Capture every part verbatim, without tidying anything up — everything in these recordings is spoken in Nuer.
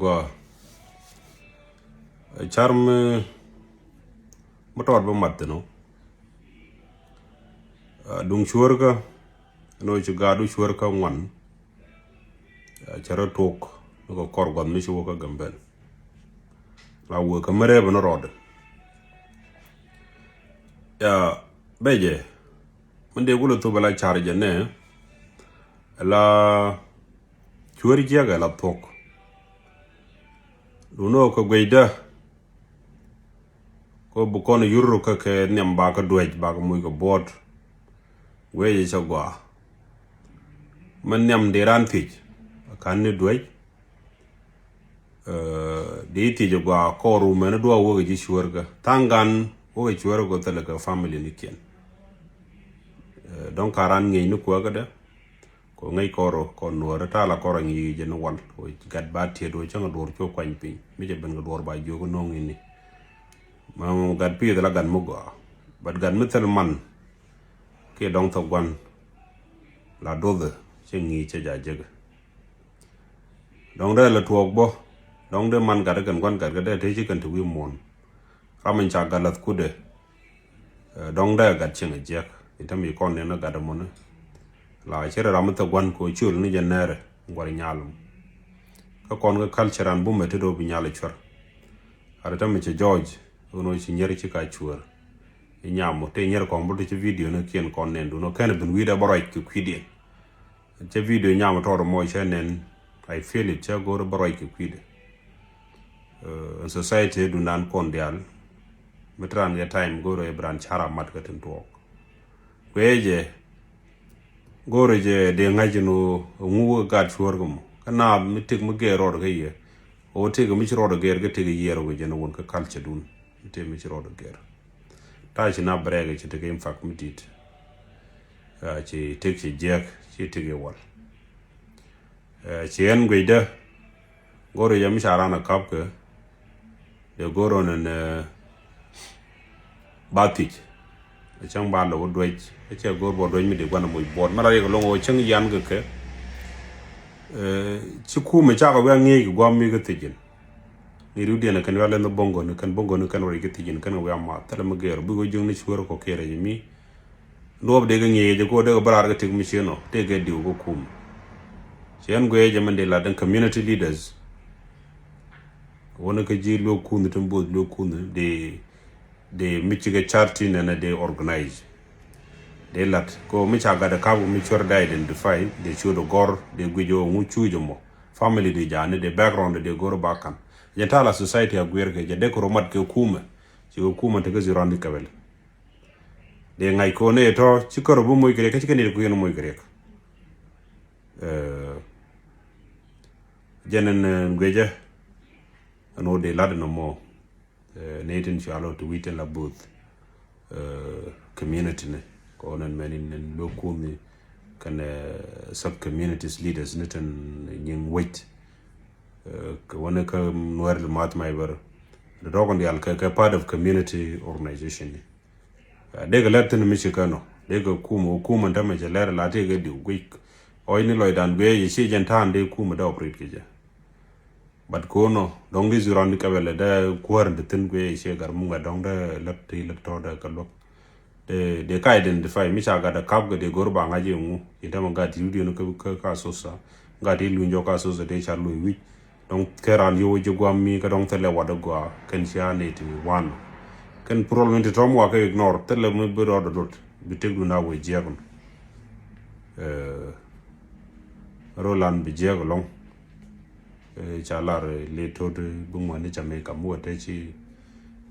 Gua. Car mi, mi tɔɔt bi mat thin ɔ. Duŋ cuäärkä ɛn ɣöö ci gaat wä cuäärkä ŋuan. Cɛ rɔ tok ni kɛ kɔr guath mi ci wä kä Gambɛl. La wëë kä mi rɛɛp ɛn rɔɔdɛ. Ya bɛ jɛ mi dee kulɛ thop ala car jɛ nɛ. La cuäär jiäk ɛ la thuɔ̱k. Duundɛ ɔ kɛ guecdä. Kɔ bi kɔn yur kä kɛ nhiam bakä duec bakä muc kɛ buɔt. Guec cɛ gɔaa. Mɛ nhiam di ran thiec. Kan ni duec. Di thiec gɔaa kɔɔr wumɛn duɔɔk wä kɛ ji̱ cuäärkä. Thaŋ gan wä kɛ cuäärkä thilɛ kɛ family ni kiɛn. Dɔ̱ŋ ka ran ŋi̱eec ni kuäkädɛ. Kɔ ŋäc kɔrɔ kɔ nuɔɔri ta̱a̱ la kɔrɔ ŋi̱i̱c jɛ ni wal kɔ gat ba tiet wä cäŋ duɔr cuɔ kuany piny mi cɛ ben kɛ duɔr ba jiök no̱o̱ŋ ini. Ma gat pieth la gat mi gɔaa. Bat gat mi thil man kiɛ dɔŋ thok guan. La dothɛ cɛ ŋi̱i̱c cɛ ja jek. Dɔŋ dee la tuɔɔk bä. Dɔŋ dee man gat kɛn guan gat kɛ dee te ci kɛn te wi̱i̱ muɔ̱ɔ̱n. Ram in ca gat lath kudɛ. Dɔŋ dee gat cieŋ a jiɛk in te mi kɔn nɛn a gat a mɔni. La cɛ ri ram mi thɛ guan kɛ ciöl ni jɛ nɛɛrɛ guar nyal. Kä kɔn kä culture an bumɛ ti doo bi nyal a cuɛr. Ar te mi cɛ George wun wä ci nyier ci ka cuäär. I nyam mɔ te nyier kɔn bä ti ci video ni kiɛn kɔn nɛn dun wä kɛn bin wi̱i̱dɛ bä ruac kɛ kui̱diɛn. Cɛ video nyam tɔɔr mɔ cɛ nɛn. I feel it cɛ go̱o̱r bä ruac kɛ kui̱dɛ. Ɛn society dundan kɔn diaal mi te ran kɛ time go̱o̱r ɛ bi ran cara mat kä tin tuɔɔk. Kuɛ jɛ go̱o̱r jɛ dee ŋa̱c in ɣöö ŋu wä gaat cuäär kɛ mɔ kä naath mi tëk mi gɛɛr rɔɔd kä yɛ. Ɣöö tëk mi ci rɔɔd gɛɛr kä tëk yiɛɛr wä jɛ ni wun kä culture dun. Tëk mi ci rɔɔd gɛɛr. Ta̱a̱ ci na bɛrɛk ci tëk impact mi di̱i̱t. Ci tëk ci jiɛk ci tëk iwal. Ci ɛn guecdä go̱r yɛ mi ca ran a kap kɛ. Dee go̱r ɔn ɛn ba thic. Cäŋ ba lɛ wä duec cɛ go̱r bɔ duec mi dee guan a muc buɔt mɛ la riɛk loŋ wä cäŋ yan kɛ kɛ. Ci kumɛ cakɛ wiak ŋi̱eec kɛ guam mi kä thiec in. Ni riwdiɛn kɛn wiak lɛn boŋgoni kɛn boŋgoni kɛn wä riɛk kä thiec in kɛn kɛ wiak math thilɛ mi gɛɛr bik wä jiäkni cuäär kɔ kiɛrɛ jɛ mi. Luɔp dee kɛ ŋi̱eec jɛ ko dee kɛ bä raar kɛ tëk mi cieen ɔ dee kɛ diw kɛ kum. Cieen guiɛ jɛ mɛn dee lat den community leaders. Wä ni kä ji̱ luɔk kunh tin both luɔk kunh dee dee mi cikɛ charity nɛnɛ dee organize. Dee lat ko mi ca gat ɛ kap mi cuɛr dee identify dee ciöt ɛ gɔr dee guic ɛ ŋu cuuc ɛ mɔ family dee jaani dee background dee go̱r bakan. Jɛ ta̱a̱ la society a guiɛr kɛ jɛ dee kɛ romat kɛ kumɛ. Cikɛ kumɛ tekɛ ziran di kɛbɛl. Dee ŋa̱c ko̱n ëë tɔ̱ ci kär bi moc kɛ riɛk kä ci kɛ nit kui̱n moc kɛ riɛk. Jɛn ɛn guecä ɛn ɣöö dee la̱t ɛn ɔmɔ. Nɛy tin cua lɔ ti wi̱c tin la both community ni kɔn ɛn mɛn in luek kunh kɛn sub communities leaders ni tin nyiŋ wec. Kɛ wä ni kä nuɛr li math ma iber. Dee tɔkɔn diaal kɛ kɛ part of community organization ni. Dee kɛ lɛr thin mi ci kɛn ɔ dee kɛ kum ɔ kum ɛn tämɛ cɛ lɛr la tëë kɛ diw guic. Ɔc ni lɔcdan guiɛ yɛ ciɛ jɛn ta̱a̱n dee kum ɛ dee operate kɛ jɛ. But ko̱n ɔ dɔ̱ŋ dee ziran di kɛbɛlɛ dee kuäär in ti thin guiɛ yɛ ciɛ gar muŋ ɛ dɔ̱ŋ dee lät ti lät tɔ̱ dee kɛ luäk. Dee dee ka identify mi ca gat ɛ kap kɛ dee go̱r ba ŋa̱c yɛ ŋu in tämɛ gat ti wi̱diɛn kä kä ka sosa gat ti luny jɔk ka sosa dee ca luny wi̱c. Dɔŋ kɛ ran yio̱w ji̱ gua̱a̱m mi kä dɔŋ thilɛ wat ɛ gɔaa kɛn cia nɛy ti wan. Kɛn problem ti tɔ̱m wa kɛ ignore thilɛ mi bi rɔɔdɛ lot bi tëkdun a wee jiɛk. Rolan bi jiɛk ɛlɔŋ. Ca lar le tot bi ŋuan ni ca mi kam wä te ci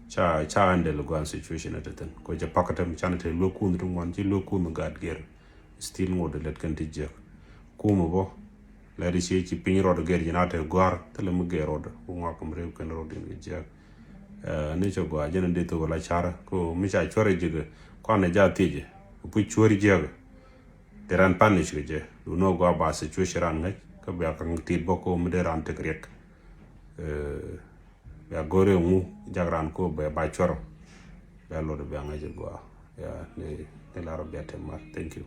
ca ca handle gua̱a̱n situation ɛ te thin kɔ ca pak tem can te luek kun ti ŋuan ci luek kun gaat gɛr. Still ŋot lɛt kɛn ti jiɛk. Kumɛ bä lɛt i̱ ci ci piny rɔɔdɛ gɛr ji̱n a te gɔ̱a̱r thilɛ mi gɛr rɔɔdɛ ku ŋɔak kɛ mi rep kɛn rɔɔd in kɛ jiɛk. Ni cɛ gɔaa jɛn in dee thok la car ko mi ca cuɛr ji̱kɛ kɔn ɛ ja thiecɛ. Puc cuɛr jiɛk. Dee ran panish kɛ jɛ du nɔ gɔaa ba situation ran ŋäc kä bia kaŋ tit bä ko mi dee ran tek riɛk. Bia go̱r ɛ ŋu jak ran ko bɛ ba cuɛr. Bia lot bia ŋäc gɔaa. Ya ni ni lar bia te mar. Thank you.